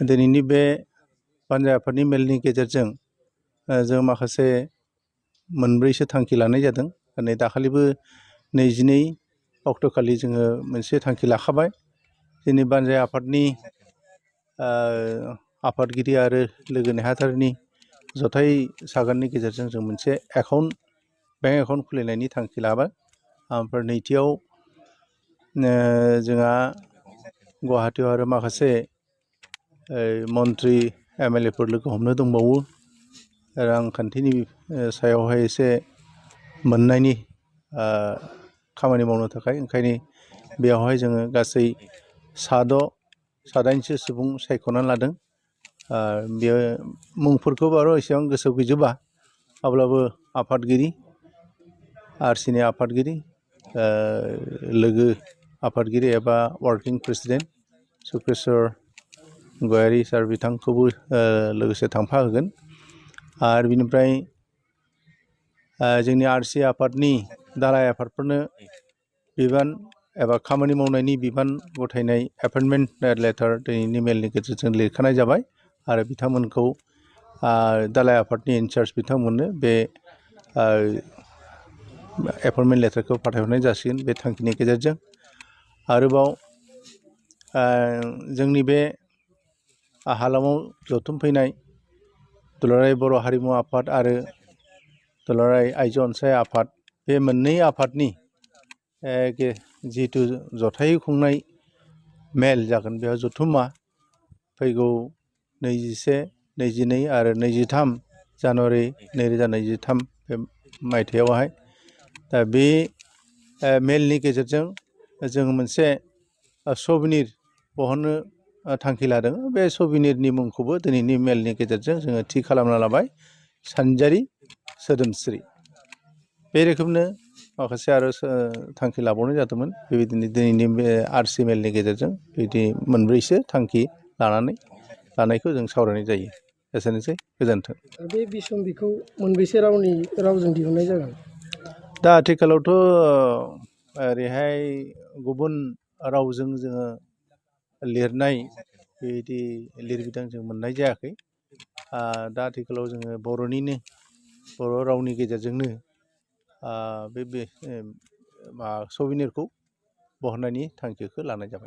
दिनैनि बे पान्जा आफादनि मेलनि गेजेरजों जों माखासे मोनब्रैसो थांखि लानाय जादों। नै दाखालिबो 22 अक्ट'खालि जोङो मोनसे थांखि लाखाबाय। जोंनि पान्जा आफादनि आफादगिरि आरो लोगो नेहाथारिनि जथाय सागाननि गेजेरजों जों मोनसे बेंक एकाउन्ट खुलिनायनि थांखि लाबाय। ओमफ्राय नैथियाव जोंहा गुवाहाटीयाव आरो माखासे मन्त्रि MLA फोर लोगो हमनो दंबावो। रांखान्थिनि सायावहाय एसे मोननायनि खामानि मावनो थाखाय, ओंखायनो बेयावहाय जोङो गासै 7-8सो सुबुं सायख'नानै लादों। बेयो मुंफोरखौ बारा एसेबां गोसोआव गैजोबा, अब्लाबो आफादगिरि, RCनि आफादगिरि, लोगो आफादगिरि एबा वार्किं प्रेसिडेन्ट सुक्रेस्वर गयारी सार बिथांखौबो लोगोसे थांफाहोगोन। आरो बिनिफ्राय जोंनि RC आफादनि दालाइ आफादफोरनो बिबान एबा खामानि मावनायनि बिबान गथायनाय एपइन्टमेन्ट लेटार दिनैनि मेलनि गेजेरजों लिरखानाय जाबाय आरो बिथांमोनखौ दालाइ आफादनि इनचार्ज बिथांमोननो बे एपइन्टमेन्ट लेटारखौ फाथायहरनाय जासिगोन बे थांखिनि गेजेरजों। आरोबाव जोंनि बे हालामाव जथुमफैनाय दुलाराय बर' हारिमु आफाद आरो दुलाराय आइजो अनसाय आफाद, बे मोननै आफादनि जिहेथु जथायै खुंनाय मेल जागोन, बेयाव जथुम्मा फैगौ 21, 22 आरो 23 जानुवारि 2023 बे मायथाइयावहाय। दा बे मेलनि गेजेरजों जों मोनसे सबिनिर बहननो थांखि लादों। बे सबिनिरनि मुंखौबो दिनैनि मेलनि गेजेरजों जोङो थि खालामना लाबाय, सानजारि सोदोमस्रि। बे रोखोमनो माखासे आरो थांखि लाबावनाय जादोंमोन। बेबायदिनो दिनैनि बे RC मेलनि गेजेरजों बिदि मोनब्रैसो थांखि लानायखौ जों सावरायनाय जायो। एसेनोसै, गोजोन्थों। बे बिसम्बिखौ मोनबेसे रावजों दिहुननाय जागोन? दा आथिखालावथ' ओरैहाय गुबुन रावजों जोङो लिरनाय बेबायदि लिरबिदां जों मोननाय जायाखै। दा आथिखालाव जोङो बर' रावनि गेजेरजोंनो बे सबिनिरखौ बहननायनि थांखिखौ लानाय जाबाय।